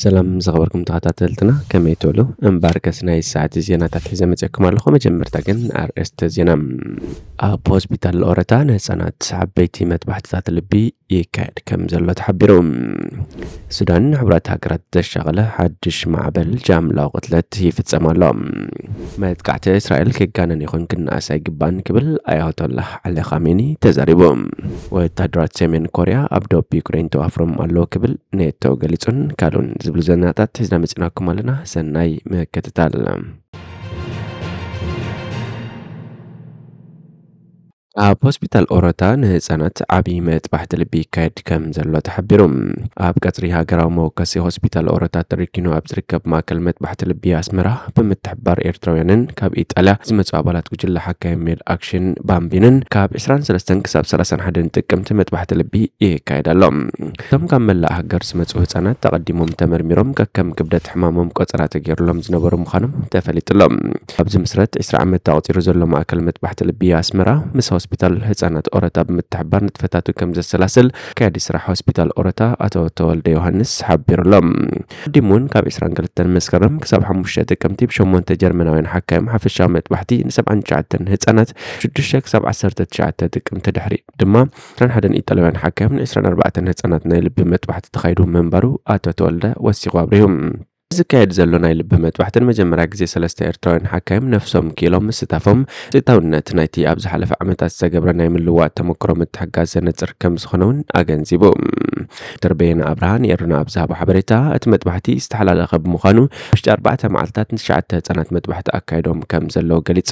ሰላም ዝኸበርኩም ተኸታተልትና፣ ከመይ ትውሉ? እምበኣርከስ ናይ ሰዓት ዜናታት ሒዘ መፅእኩም ኣለኹ። መጀመርታ ግን ኣርእስተ ዜና። ኣብ ሆስፒታል ኦረታ ንህፃናት ዓበይቲ መጥባሕትታት ልቢ ይካየድ ከም ዘሎ ተሓቢሩ። ሱዳን ንሕቡራት ሃገራት ዘሻቐለ ሓድሽ ማዕበል ጃምላዊ ቅትለት ይፍጸም ኣሎ። መጥቃዕቲ እስራኤል ክጋነን ይኹን ክነኣስ ኣይግባእን ክብል ኣያቶላህ ዓሊ ኻሜኒ ተዛሪቡ። ወታደራት ሰሜን ኮርያ ኣብ ዶብ ዩክሬን ተዋፍሮም ኣለዉ ክብል ኔቶ ገሊጹን ካልኡን ዝብሉ ዜናታት ሒዝና መጺናኩም ኣለና። ሰናይ ምክትታል። ኣብ ሆስፒታል ኦሮታ ንህጻናት ዓቢ መጥባሕቲ ልቢ ይካየድ ከም ዘሎ ተሓቢሩ። ኣብ ቀጽሪ ሃገራዊ መወከሲ ሆስፒታል ኦሮታ ተሪኪኑ ኣብ ዝርከብ ማእከል መጥባሕቲ ልቢ ኣስመራ ብምትሕብባር ኤርትራውያንን ካብ ኢጣልያ ዝመጹ ኣባላት ጉጅለ ሓካይም ሜድ ኣክሽን ባምቢንን ካብ ዕስራን ሰለስተን ክሳብ ሰላሳን ሓደን ጥቅምቲ መጥባሕቲ ልቢ ይካየድ ኣሎ። እቶም ካብ መላእ ሃገር ዝመጹ ህጻናት ተቐዲሞም ተመርሚሮም ከከም ክብደት ሕማሞም ቆጸራ ተገይሩሎም ዝነበሩ ምዃኖም ተፈሊጡ ኣሎ። ኣብዚ ምስረት ዕስራ ዓመት ኣቑጺሩ ዘሎ ማእከል መጥባሕቲ ልቢ ኣስመራ ምስ ሆስፒታል ህጻናት ኦረታ ብምትሕብባር ንጥፈታቱ ከም ዘሰላስል ከያዲ ስራሕ ሆስፒታል ኦረታ ኣቶ ተወልደ ዮሃንስ ሓቢሩ ኣሎ። ኣቐዲሙ እውን ካብ ዕስራን ክልተን መስከረም ክሳብ ሓሙሽተ ጥቅምቲ ብሸሞንተ ጀርመናውያን ሓካይም ሓፈሻዊ መጥባሕቲ ንሰብዓን ትሽዓተን ህጻናት፣ ሽዱሽተ ክሳብ ዓሰርተ ትሽዓተ ጥቅምቲ ድሕሪ ድማ ዕስራን ሓደን ኢጣልያውያን ሓካይም ንዕስራን ኣርባዕተን ህጻናት ናይ ልቢ መጥባሕቲ ተኻይዱ ምንባሩ ኣቶ ተወልደ ወሲኹ ኣብሪሁ። ዝካየድ ዘሎ ናይ ልቢ መጥባሕቲ ንመጀመርያ ግዜ ሰለስተ ኤርትራውያን ሓካይም ነፍሶም ክኢሎም ምስታፎም፣ ውፅኢታውነት ናይቲ ኣብ ዝሓለፈ ዓመታት ዝተገብረ ናይ ምልዋጥ ተመክሮ ምትሕጋዝ ዘነጽር ከም ዝኾነ እውን ኣገንዚቡ። ዶክተር በየነ ኣብርሃ ንኤረና ኣብ ዝሃቦ ሓበሬታ፣ እቲ መጥባሕቲ ዝተሓላለኸ ብምዃኑ፣ ውሽጢ ኣርባዕተ መዓልታት ንትሽዓተ ህጻናት መጥባሕቲ ኣካይዶም ከም ዘለዉ ገሊጹ።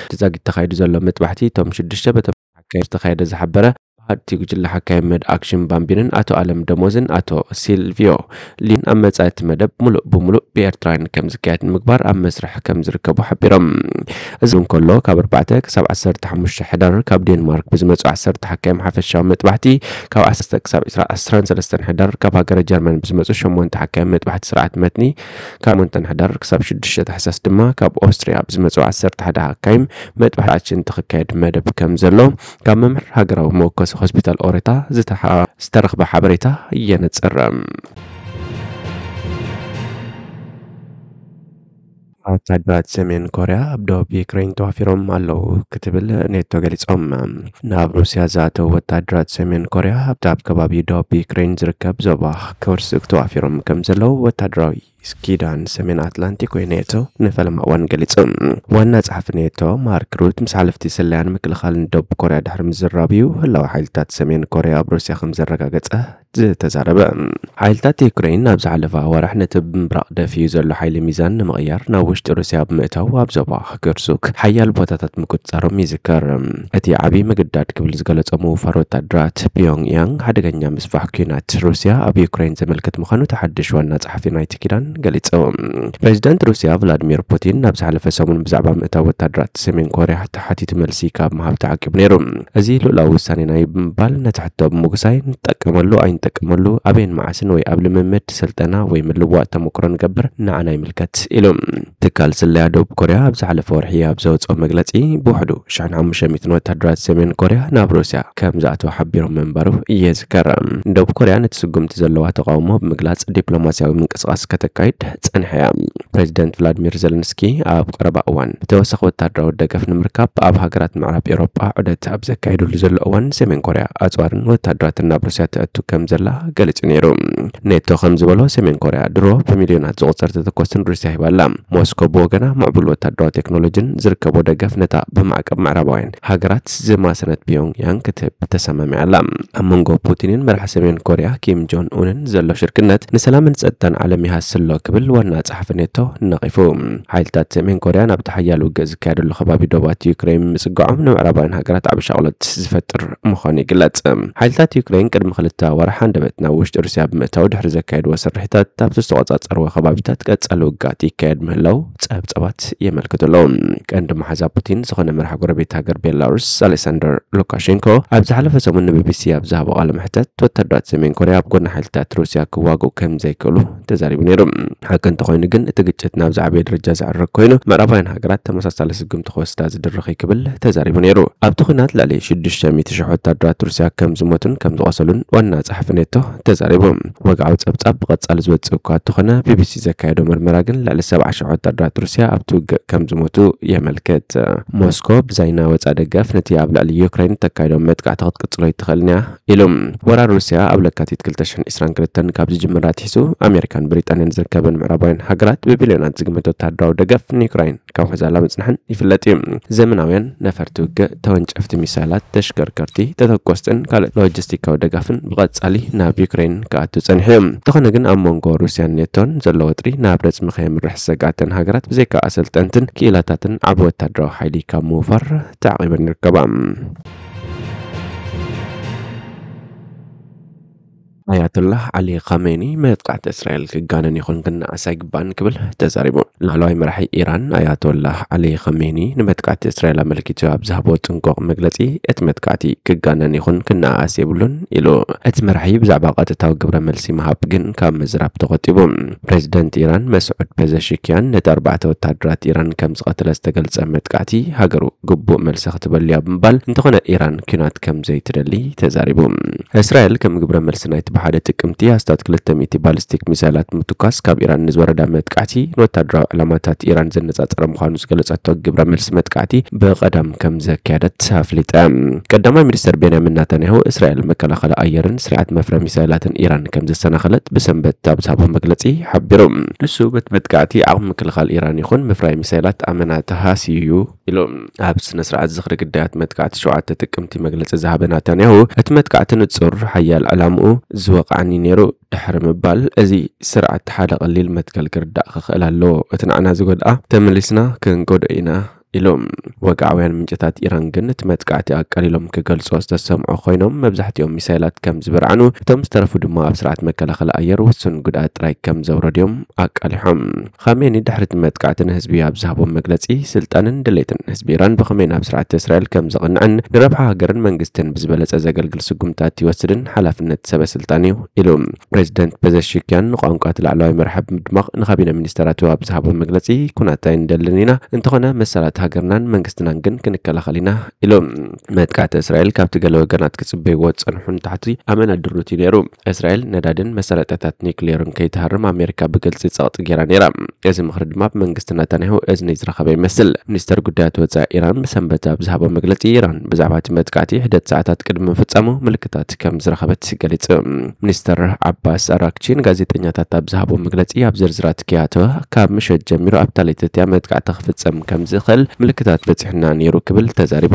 እቲ ዛጊት ተኻይዱ ዘሎ መጥባሕቲ፣ እቶም ሽዱሽተ በቶም ሓካይም ዝተኻየደ ዝሓበረ፣ ብሃድቲ ጉጅለ ሓካይም መድ ኣክሽን ባምቢንን ኣቶ ኣለም ደሞዝን ኣቶ ሲልቪዮ ሊን ኣብ መጻኢ እቲ መደብ ምሉእ ብምሉእ ብኤርትራውያን ከም ዝካየድ ንምግባር ኣብ መስርሕ ከም ዝርከቡ ሓቢሮም። እዚ እንከሎ፣ ካብ ኣርባዕተ ክሳብ ዓሰርተ ሓሙሽተ ሕዳር ካብ ዴንማርክ ብዝመጹ ዓሰርተ ሓካይም ሓፈሻዊ መጥባሕቲ፣ ካብ ዓሰርተ ክሳብ ዕስራ፣ ዕስራን ሰለስተን ሕዳር ካብ ሃገረ ጀርመን ብዝመጹ ሸሞንተ ሓካይም መጥባሕቲ ስርዓት መትኒ፣ ካብ ሸሞንተ ሕዳር ክሳብ ሽዱሽተ ታሕሳስ ድማ ካብ ኦስትርያ ብዝመጹ ዓሰርተ ሓደ ሓካይም መጥባሕቲ ኣክሽን ትኽካየድ መደብ ከም ዘሎ ካብ መምህር ሃገራዊ መወከሲ ሆስፒታል ኦሬታ ዝተሓ-፣ ዝተረኽበ ሓበሬታ የነጽር። ወታደራት ሰሜን ኮርያ ኣብ ደቡብ ዩክሬን ተዋፊሮም ኣለዉ ክትብል ኔቶ ገሊጾም። ናብ ሩስያ ዝኣተዉ ወታደራት ሰሜን ኮርያ ኣብቲ ኣብ ከባቢ ደቡብ ዩክሬን ዝርከብ ዞባ ኩርስክ ተዋፊሮም ከም ዘለዉ ወታደራዊ ኪዳን ሰሜን ኣትላንቲክ ወይ ኔቶ ንፈለማ እዋን ገሊጹ። ዋና ጸሓፊ ኔቶ ማርክ ሩት ምስ ሓለፍቲ ስለያን ምክልኻልን ደቡብ ኮርያ ድሕሪ ምዝራብ እዩ ህላወ ሓይልታት ሰሜን ኮርያ ኣብ ሩስያ ከም ዘረጋገጸ ዝተዛረበ። ሓይልታት ዩክሬን ኣብ ዝሓለፈ ኣዋርሕ ነቲ ብምብራቕ ደፊኡ ዘሎ ሓይሊ ሚዛን ንምቕያር ናብ ውሽጢ ሩስያ ብምእታው ኣብ ዞባ ኩርስክ ሓያል ቦታታት ምቁጽጻሮም ይዝከር። እቲ ዓቢ ምግዳድ ክብል ዝገለጾ ምውፋር ወታደራት ፒዮንግ ያንግ ሓደገኛ ምስፋሕ ኲናት ሩስያ ኣብ ዩክሬን ዘመልክት ምዃኑ እቲ ሓድሽ ዋና ጸሓፊ ናይቲ ኪዳን ገሊጹ። ፕሬዚደንት ሩስያ ቭላድሚር ፑቲን ናብ ዝሓለፈ ሰሙን ብዛዕባ ምእታው ወታደራት ሰሜን ኮርያ ተሓቲቱ መልሲ ካብ ምሃብ ተዓቂቡ ነይሩ። እዚ ልኡላዊ ውሳኔ ናይ ብምባል ነቲ ሕቶ ብምጉሳይ፣ ንጠቀመሉ ኣይንጠቀመሉ፣ ኣበይን መዓስን ወይ ኣብ ልምምድ፣ ስልጠና ወይ ምልውዋጥ ተመክሮ ንገብር፣ ንዓና ይምልከት ኢሉ። ትካል ስለያ ደቡብ ኮርያ ኣብ ዝሓለፈ ወርሒ ኣብ ዘውፅኦ መግለፂ፣ ብውሕዱ ሽሕን ሓሙሽተ ሚእትን ወታደራት ሰሜን ኮርያ ናብ ሩስያ ከም ዝኣተወ ሓቢሩ ምንባሩ ይዝከር። ደቡብ ኮርያ ነቲ ስጉምቲ ዘለዋ ተቃውሞ ብምግላጽ ዲፕሎማስያዊ ምንቅስቃስ ከተካይድ ጸኒሓ እያ። ፕሬዚደንት ቭላድሚር ዘለንስኪ ኣብ ቀረባ እዋን ብተወሳኺ ወታደራዊ ደገፍ ንምርካብ ኣብ ሃገራት ምዕራብ ኤውሮጳ ዑደት ኣብ ዘካየደሉ ዘሎ እዋን፣ ሰሜን ኮርያ ኣጽዋርን ወታደራትን ናብ ሩስያ ተእቱ ከም ዘላ ገሊጹ ነይሩ። ኔቶ ከም ዝበሎ፣ ሰሜን ኮርያ ድሮ ብሚልዮናት ዝቑጸር ተተኮስትን ሩስያ ሂባ ኣላ። ሞስኮ ብወገና ምዕቡል ወታደራዊ ቴክኖሎጂን ዝርከቦ ደገፍ ነታ ብማዕቀብ ምዕራባውያን ሃገራት ዝማሰነት ፒዮንግ ያንግ ክትህብ ተሰማሚዓ ኣላ። ኣብ መንጎ ፑቲንን መራሒ ሰሜን ኮርያ ኪም ጆን ኡንን ዘሎ ሽርክነት ንሰላምን ጸጥታን ዓለም ይሃስስ ኣሎ ክብል ዋና ጸሓፊ ኔቶ ነቒፉ። ሓይልታት ሰሜን ኮርያ ናብቲ ሓያል ውግእ ዝካየደሉ ከባቢ ዶባት ዩክሬን ምጽግዖም ንምዕራባውያን ሃገራት ዓቢ ሻቕሎት ዝፈጥር ምዃኑ ይግለጽ። ሓይልታት ዩክሬን ቅድሚ ክልተ ኣዋርሕ ሃንደበት ናብ ውሽጢ ሩስያ ብምእታው ድሕሪ ዘካየድዎ ስርሒታት፣ ኣብቲ ዝተቖጻጸርዎ ከባቢታት ቀጻሊ ውግኣት ይካየድ ምህላው ጸብጻባት የመልክቱ ኣለዉ። ቀንዲ መሓዛ ፑቲን ዝኾነ መራሒ ጎረቤት ሃገር ቤላሩስ ኣሌክሳንደር ሉካሼንኮ ኣብ ዝሓለፈ ሰሙን ንቢቢሲ ኣብ ዝሃቦ ቃለ መሕተት፣ ወታደራት ሰሜን ኮርያ ኣብ ጎኒ ሓይልታት ሩስያ ክዋግኡ ከም ዘይክእሉ ተዛሪቡ ነይሩ። ሓቂ እንተኾይኑ ግን፣ እቲ ግጭት ናብ ዝዓበየ ደረጃ ዘዕርግ ኮይኑ፣ ምዕራባውያን ሃገራት ተመሳሳሊ ስጉምቲ ክወስዳ ዝድርኽ እዩ ክብል ተዛሪቡ ነይሩ። ኣብቲ ኲናት ልዕሊ ሽዱሽተ ሚእቲ ሽሕ ወታደራት ሩስያ ከም ዝሞቱን ከም ዝቖሰሉን ዋና ጸሓፊ ኔቶ ተዛሪቡ። ወግዓዊ ጸብጻብ ብቐጻሊ ዝወጽእ እኳ እንተኾነ፣ ቢቢሲ ዘካየዶ መርመራ ግን ልዕሊ ሰብዓ ሽሕ ወታደራት ሩስያ ኣብቲ ውግእ ከም ዝሞቱ የመልክት። ሞስኮ ብዛይና ወጻ ደገፍ ነቲ ኣብ ልዕሊ ዩክሬን እተካየዶ መጥቃዕቲ ክትቅጽሎ ኣይትኽእልን እያ ኢሉ። ወራር ሩስያ ኣብ ለካቲት ክልተ ሽሕን ዕስራን ክልተን ካብ ዝጅምር ኣትሒዙ፣ ኣሜሪካን ብሪጣንያን ዝርከበን ምዕራባውያን ሃገራት ብቢልዮናት ዝግመት ወታደራዊ ደገፍ ንዩክራይን ካብ ሕዛላ ምጽንሐን ይፍለጥ እዩ። ዘመናውያን ነፈርቲ ውግእ፣ ተወንጨፍቲ ሚሳይላት፣ ተሽከርከርቲ፣ ተተኮስትን ካልእ ሎጂስቲካዊ ደጋፍን ብቐጻሊ ናብ ዩክሬን ክኣቱ ጸኒሑ እዩ። እንተኾነ ግን፣ ኣብ መንጎ ሩስያን ኔቶን ዘሎ ወጥሪ ናብ ረጽሚ ከየምርሕ ዝሰግኣተን ሃገራት ብዘይካ ኣሰልጠንትን ክኢላታትን ዓቢ ወታደራዊ ሓይሊ ካብ ምውፋር ተዓቒበን ይርከባ። ኣያቶላህ ዓሊ ኻሜኒ መጥቃዕቲ እስራኤል ክጋነን ይኹን ክነኣስ ኣይግባእን ክብል ተዛሪቡ። ላዕለዋይ መራሒ ኢራን ኣያቶላህ ዓሊ ኻሜኒ ንመጥቃዕቲ እስራኤል ኣመልኪቱ ኣብ ዝሃቦ ጥንቁቕ መግለጺ፣ እቲ መጥቃዕቲ ክጋነን ይኹን ክነኣኣስ የብሉን ኢሉ። እቲ መራሒ ብዛዕባ ቀጥታዊ ግብረ መልሲ ምሃብ ግን ካብ ምዝራብ ተቖጢቡ። ፕሬዚደንት ኢራን መስዑድ ፔዘሽኪያን ነቲ ኣርባዕተ ወታደራት ኢራን ከም ዝቐተለ ዝተገልጸ መጥቃዕቲ ሃገሩ ግቡእ መልሲ ክትበልያ ብምባል፣ እንተኾነ ኢራን ኲናት ከም ዘይትደሊ ተዛሪቡ። እስራኤል ከም ግብረ መልሲ ናይቲ ብሓደ ጥቅምቲ ኣስታት ክልተ ሚእቲ ባሊስቲክ ሚሳይላት ምትኳስ ካብ ኢራን ንዝወረዳ መጥቃዕቲ ንወታደራዊ ዕላማታት ኢራን ዘነጻጸረ ምዃኑ ዝገለጸቶ ግብረ መልሲ መጥቃዕቲ ብቐዳም ከም ዘካየደት ኣፍሊጠ። ቀዳማይ ሚኒስተር ቤንያሚን ናታንያሁ እስራኤል መከላኸሊ ኣየርን ስርዓት መፍረ ሚሳይላትን ኢራን ከም ዘሰናኸለት ብሰንበት ኣብ ዝሃቦ መግለጺ ሓቢሩ። ንሱ በቲ መጥቃዕቲ ዓቕሚ ምክልኻል ኢራን ይኹን ምፍራይ ሚሳይላት ኣመና ተሃስዩ እዩ ኢሉ። ኣብ ስነ ስርዓት ዝኽሪ ግዳያት መጥቃዕቲ ሸውዓተ ጥቅምቲ መግለጺ ዝሃበ ናታንያሁ፣ እቲ መጥቃዕቲ ንጹር ሓያል ዕላምኡ ዝወቕዓኒ ነይሩ ድሕሪ ምባል፣ እዚ ስርዓት ሓደ ቀሊል መትከል ክርዳእ ክኽእል ኣለዎ። እቲ ንዓና ዝጎድኣ ተመሊስና ክንጎድኦ ኢና ኢሉ። ወግዓውያን ምንጭታት ኢራን ግን እቲ መጥቃዕቲ ኣቃሊሎም ክገልጾ ዝተሰምዑ ኮይኖም፣ መብዛሕትኦም ሚሳይላት ከም ዝበርዓኑ፣ እቶም ዝተረፉ ድማ ኣብ ስርዓት መከላኸሊ ኣየር ውሱን ጉድኣት ጥራይ ከም ዘውረድዮም ኣቃሊሖም። ኻሜኒ ድሕሪ እቲ መጥቃዕቲ ንህዝቢ ኣብ ዝሃቦ መግለጺ፣ ስልጣንን ድሌትን ህዝቢ ኢራን ብኸመይ ናብ ስርዓት እስራኤል ከም ዘቕንዕን ንረብሓ ሃገርን መንግስትን ብዝበለጸ ዘገልግል ስጉምታት ይወስድን ሓላፍነት ሰበ ስልጣን እዩ ኢሉ። ፕሬዚደንት ፔዘሽኪያን ንቋንቋ እቲ ላዕለዋይ መራሒ ብምድማቕ ንካቢነ ሚኒስተራቱ ኣብ ዝሃቦ መግለጺ፣ ኩናት ኣይንደልን ኢና፣ እንተኾነ መሰላት ሃገርናን መንግስትናን ግን ክንከላኸል ኢና ኢሉ። መጥቃዕቲ እስራኤል ካብቲ ገለ ወገናት ክጽበይዎ ዝጸንሑ ንታሕቲ ኣመና ድሩት እዩ ነይሩ። እስራኤል ነዳድን መሳለጥያታት ኒውክሌርን ከይትሃርም ኣሜሪካ ብግልጺ ጸቕጢ ገይራ ነይራ። እዚ ምኽሪ ድማ ብመንግስቲ ናታንያሁ እዝኒ ዝረኸበ ይመስል። ሚኒስተር ጉዳያት ወጻኢ ኢራን ብሰንበት ኣብ ዝሃቦ መግለጺ፣ ኢራን ብዛዕባ እቲ መጥቃዕቲ ሕደት ሰዓታት ቅድሚ ምፍጻሙ ምልክታት ከም ዝረኸበት ገሊጹ። ሚኒስተር ዓባስ ኣራክቺ ንጋዜጠኛታት ኣብ ዝሃቦ መግለጺ፣ ኣብ ዝርዝራት ከይኣተወ፣ ካብ ምሸት ጀሚሩ ኣብታ ለይቲ እቲኣ መጥቃዕቲ ክፍጸም ከም ዝኽእል ምልክታት በጺሑና ነይሩ ክብል ተዛሪቡ።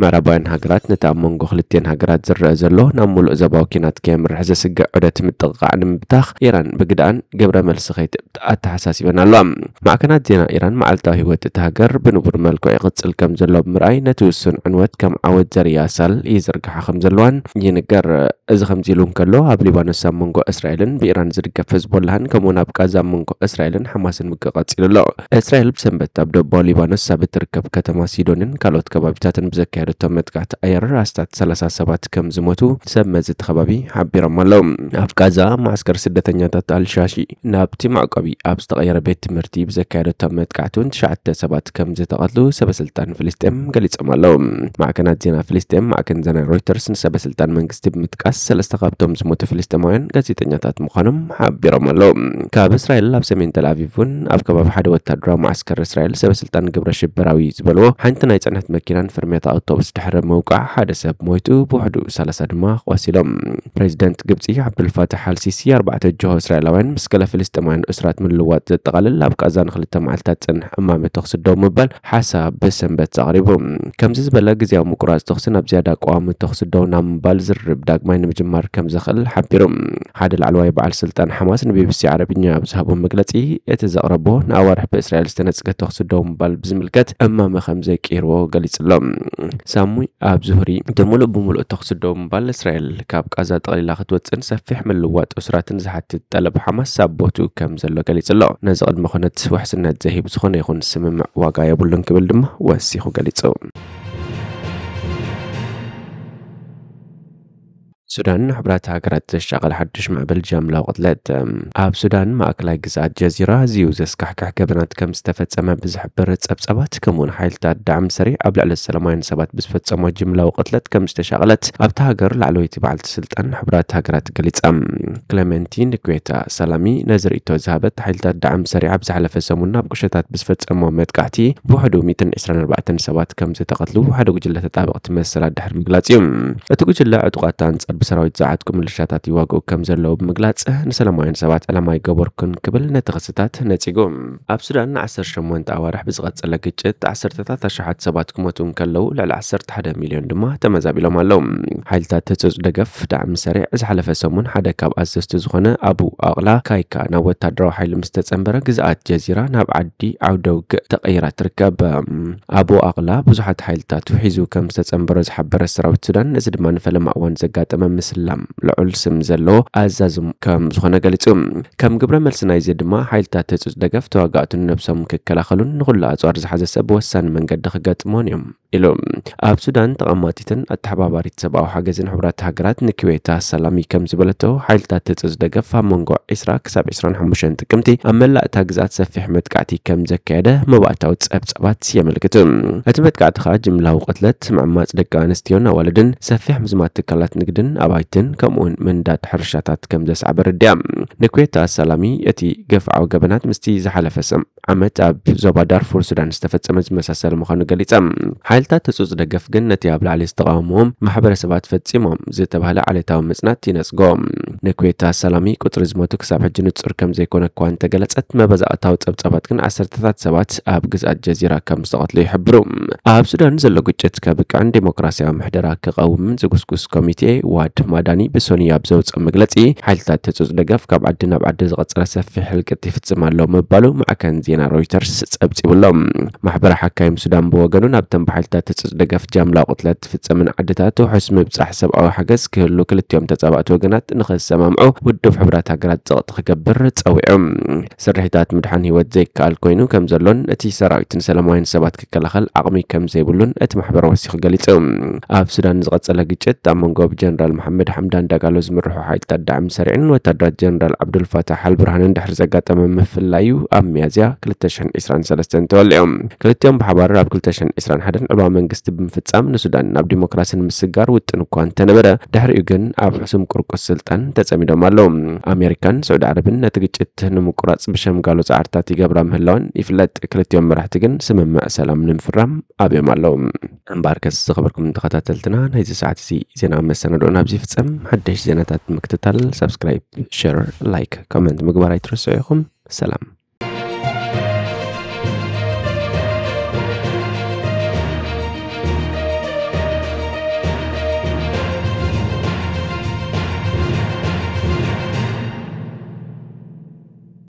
ምዕራባውያን ሃገራት ነቲ ኣብ መንጎ ክልቲኤን ሃገራት ዝረአ ዘሎ ናብ ምሉእ ዞባዊ ኲናት ከየምርሕ ዘስግእ ዑደት ምጥቕቓዕ ንምብታኽ፣ ኢራን ብግድኣን ግብረ መልሲ ከይትእብጥ ኣተሓሳሲበን ኣለዋ። ማዕከናት ዜና ኢራን መዓልታዊ ህይወት እታ ሃገር ብንቡር መልክዑ ይቕጽል ከም ዘሎ ብምርኣይ፣ ነቲ ውሱን ዕንወት ከም ዓወት ዘርእያ ሳል ይዝርግሓ ከም ዘለዋን ይንገር። እዚ ከምዚ ኢሉ እንከሎ፣ ኣብ ሊባኖስ ኣብ መንጎ እስራኤልን ብኢራን ዝድገፍ ህዝቦላህን፣ ከምኡውን ኣብ ቃዛ ኣብ መንጎ እስራኤልን ሓማስን ውግእ ቀጺሉ ኣሎ። እስራኤል ብሰንበት ኣብ ደቡባዊ ሊባኖስ ኣብ እትርከብ ከተማ ሲዶንን ካልኦት ከባቢታትን ብዘካየደቶ መጥቃዕቲ ኣየር ኣስታት ሰላሳ ሰባት ከም ዝሞቱ ሰብ መዚ እቲ ከባቢ ሓቢሮም ኣለዉ። ኣብ ቃዛ፣ መዓስከር ስደተኛታት ኣልሻሺ ናብቲ መዕቆቢ ኣብ ዝተቐየረ ቤት ትምህርቲ ብዘካየደቶ መጥቃዕቲ እውን ትሽዓተ ሰባት ከም ዝተቐትሉ ሰበስልጣን ፍልስጤም ገሊጾም ኣለዉ። ማዕከናት ዜና ፍልስጤም፣ ማዕከን ዜና ሮይተርስ ንሰበስልጣን መንግስቲ ብምጥቃስ፣ ሰለስተ ካብቶም ዝሞቱ ፍልስጤማውያን ጋዜጠኛታት ምዃኖም ሓቢሮም ኣለዉ። ካብ እስራኤል ኣብ ሰሜን ተል ኣቪቭ እውን ኣብ ከባቢ ሓደ ወታደራዊ መዓስከር እስራኤል ሰበስልጣን ግብረ ሽበራዊ ዝበልዎ ሓንቲ ናይ ጽዕነት መኪናን ፍርምያታ ኣውቶቡስ ድሕሪ ምውቃዕ ሓደ ሰብ ሞይቱ፣ ብውሕዱ ሰላሳ ድማ ቆሲሎም። ፕሬዚደንት ግብጺ ዓብዱልፋታሕ ኣልሲሲ ኣርባዕተ ጅሆ እስራኤላውያን ምስ ገለ ፍልስጤማውያን እሱራት ምልውዋጥ ዘጠቓልል ኣብ ቃዛ ንክልተ መዓልታት ዝጸንሕ እማመ ተኹሲ ደው ምባል ሓሳብ ብሰንበት ኣቕሪቡ። ከምዚ ዝበለ ግዝያዊ ምቁራጽ ተኹሲ ናብ ዝያዳ ቀዋሚ ተኹሲ ደው ናብ ምባል ዝርርብ ዳግማይ ንምጅማር ከም ዘኽእል ሓቢሩ። ሓደ ላዕለዋይ በዓል ስልጣን ሓማስ ንቢቢሲ ዓረብኛ ኣብ ዝሃቦ መግለጺ፣ እቲ ዘቕረቦ ንኣዋርሕ ብእስራኤል ዝተነጽገ ተኹሲ ደው ምባል ብዝምልከት ክምልከት እማመ ከም ዘይቀይርዎ ገሊጹ ኣሎ። ሳሙይ ኣብ ዙህሪ ብምሉእ ብምሉእ ተኹሲ ደው ምባል እስራኤል ካብ ቃዛ ጠቕሊላ ክትወጽእን ሰፊሕ ምልዋጥ እስራትን ዝሓትት ጠለብ ሓማስ ኣብ ቦትኡ ከም ዘሎ ገሊጹ ኣሎ። ነዚ ቅድመ ኩነት ውሕስነት ዘሂብ ዝኾነ ይኹን ስምምዕ ዋጋ የብሉን ክብል ድማ ወሲኹ ገሊጹ። ሱዳን ንሕቡራት ሃገራት ዘሻቐለ ሓድሽ ማዕበል ጃምላዊ ቅትለት። ኣብ ሱዳን ማእከላይ ግዝኣት ጀዚራ ኣዝዩ ዘስካሕክሕ ገበናት ከም ዝተፈጸመ ብዝሕብር ጸብጻባት፣ ከምኡውን ሓይልታት ዳዕም ሰሪዕ ኣብ ልዕሊ ሰላማውያን ሰባት ብዝፈጸሞ ጅምላዊ ቅትለት ከም ዝተሻቐለት ኣብታ ሃገር ላዕለወይቲ በዓልቲ ስልጣን ሕቡራት ሃገራት ገሊጻ። ክለመንቲ ንኩዌታ ሰላሚ ነዚ ርእይቶ ዝሃበት፣ ሓይልታት ዳዕም ሰሪዕ ኣብ ዝሓለፈ ሰሙን ናብ ቁሸታት ብዝፈጸሞ መጥቃዕቲ ብውሕዱ ሚእትን ዕስራን ኣርባዕተን ሰባት ከም ዝተቐትሉ ሓደ ጉጅለ ተጣበቕቲ መሰላት ድሕሪ ምግላጽ እዩ። እቲ ጉጅለ ዕጡቓት ኣንጻር ብሰራዊት ዝዓጥቁ ምልሻታት ይዋግኡ ከም ዘለዉ ብምግላጽ፣ ንሰላማውያን ሰባት ዕላማ ኣይገበርኩን ክብል ነቲ ክስታት ነጺጉ። ኣብ ሱዳን ንዓሰርተ ሸሞንተ ኣዋርሕ ብዝቐጸለ ግጭት ዓሰርተታት ኣሽሓት ሰባት ክሞቱ እንከለዉ፣ ልዕሊ ዓሰርተ ሓደ ሚልዮን ድማ ተመዛቢሎም ኣለዉ። ሓይልታት ህጹጽ ደገፍ ዳዕም ሰሪዕ ዝሓለፈ ሰሙን ሓደ ካብ ኣዘዝቲ ዝኾነ ኣቡ ኣቕላ ካይካ ናብ ወታደራዊ ሓይሊ ምስ ተጸንበረ፣ ግዝኣት ጀዚራ ናብ ዓዲ ዓውደ ውግእ ተቐይራ ትርከብ። ኣቡ ኣቕላ ብዙሓት ሓይልታቱ ሒዙ ከም ዝተጸንበረ ዝሓበረ ሰራዊት ሱዳን፣ እዚ ድማ ንፈለማ እዋን ዘጋጠመ ምስላም ልዑል ስም ዘለዎ ኣዛዚ ከም ዝኾነ ገሊጹ። ከም ግብረ መልሲ ናይዚ ድማ፣ ሓይልታት ህጹጽ ደገፍ ተዋጋእቱ ንነብሶም ክከላኸሉን ንኹሉ ኣጽዋር ዝሓዘ ሰብ ብወሳኒ መንገዲ ክገጥሞን እዮም ኢሉ። ኣብ ሱዳን ተቐማጢትን ኣተሓባባሪት ሰብኣዊ ሓገዝን ሕቡራት ሃገራት ንኩዌታ ሰላሚ ከም ዝበለቶ፣ ሓይልታት ህጹጽ ደገፍ ኣብ መንጎ ዕስራ ክሳብ ዕስራን ሓሙሽተን ጥቅምቲ ኣብ መላእ እታ ግዝኣት ሰፊሕ መጥቃዕቲ ከም ዘካየደ መባእታዊ ጸብጻባት የመልክቱ። እቲ መጥቃዕቲ ከኣ ጅምላዊ ቅትለት፣ ምዕማጽ ደቂ ኣንስትዮን ኣዋልድን፣ ሰፊሕ ምዝማት ትካላት ንግድን ኣባይትን፣ ከምኡውን ምንዳድ ሕርሻታት ከም ዘስዓበ ኣረዲኣ። ንኩዌታ ሰላሚ እቲ ገፍዓዊ ገበናት ምስቲ ዝሓለፈ ሰም ዓመት ኣብ ዞባ ዳርፉር ሱዳን ዝተፈጸመ ዝመሳሰል ምዃኑ ገሊጻ። ሓይልታት ህጹጽ ደገፍ ግን ነቲ ኣብ ላዕሊ ዝተቓወምዎም ማሕበረሰባት ፈጺሞም ዝተባህለ ዓሌታዊ ምጽናት ይነጽጎ። ንኩዌታ ሰላሚ ቁጽሪ ዝሞቱ ክሳብ ሕጂ ንጹር ከም ዘይኮነ እኳ እንተገለጸት፣ መበዛእታዊ ጸብጻባት ግን ዓሰርተታት ሰባት ኣብ ግዝኣት ጀዚራ ከም ዝተቐትሉ ይሕብሩ። ኣብ ሱዳን ዘሎ ግጭት ከብቅዕን ዴሞክራሲያዊ ምሕደራ ክቐውምን ዝጉስጉስ ኮሚቴ ዋድ ማዳኒ ብሶኒ ኣብ ዘውጽኦ መግለጺ፣ ሓይልታት ህጹጽ ደገፍ ካብ ዓዲ ናብ ዓዲ ዝቐጸለ ሰፊሕ ህልቅት ይፍጽም ኣሎ ምባሉ ማዕከን ዜና ሮይተርስ ጸብጺቡ ኣሎ። ማሕበረ ሓካይም ሱዳን ብወገኑ፣ ናብተን ብሓይልታት ህጹጽ ደገፍ ጃምላዊ ቅትለት ትፍጸምን ዓድታት ውሑስ ምብጻሕ ሰብኣዊ ሓገዝ ክህሉ ክልቲኦም ተጻባእቲ ወገናት ንኽሰማምዑ ውድብ ሕቡራት ሃገራት ጸቕጢ ክገብር ጸዊዑ። ስርሒታት ምድሓን ህይወት ዘይከኣል ኮይኑ ከም ዘሎን እቲ ሰራዊት ንሰላማውያን ሰባት ክከላኸል ዓቕሚ ከም ዘይብሉን እቲ ማሕበር ወሲኹ ገሊጹ። ኣብ ሱዳን ዝቐጸለ ግጭት ኣብ መንጎ ብጀነራል መሓመድ ሓምዳን ዳጋሎ ዝምርሑ ሓይልታት ዳዕም ሰሪዕን ወታደራት ጀነራል ዓብዱልፋታሕ ኣልብርሃንን ድሕሪ ዘጋጠመ ምፍላዩ ኣብ ሚያዝያ ክልተ ሽሕን ዕስራን ሰለስተን ተወሊዑ። ክልቲኦም ብሓባር ኣብ ክልተ ሽሕን ዕስራን ሓደን ዕልዋ መንግስቲ ብምፍጻም ንሱዳን ናብ ዲሞክራሲ ንምስጋር ውጥን እኳ እንተነበረ፣ ድሕሪኡ ግን ኣብ ሕሱም ቁርቁስ ስልጣን ተጸሚዶም ኣለዉ። ኣሜሪካን ስዑዲ ዓረብን ነቲ ግጭት ንምቁራጽ ብሸምጋሎ ጻዕርታት ይገብራ ምህላወን ይፍለጥ። ክልቲኦም መራሕቲ ግን ስምምዕ ሰላም ንምፍራም ኣብዮም ኣለዉ። እምበኣርከስ ዝኸበርኩም ተኸታተልትና፣ ናይዚ ሰዓት እዚ ዜና መሰናድኦና ኣብዚ ይፍጸም። ሓደሽ ዜናታት ንምክትታል ሳብስክራይብ፣ ሸር፣ ላይክ፣ ኮመንት ምግባር ኣይትረስዑ ኢኹም። ሰላም።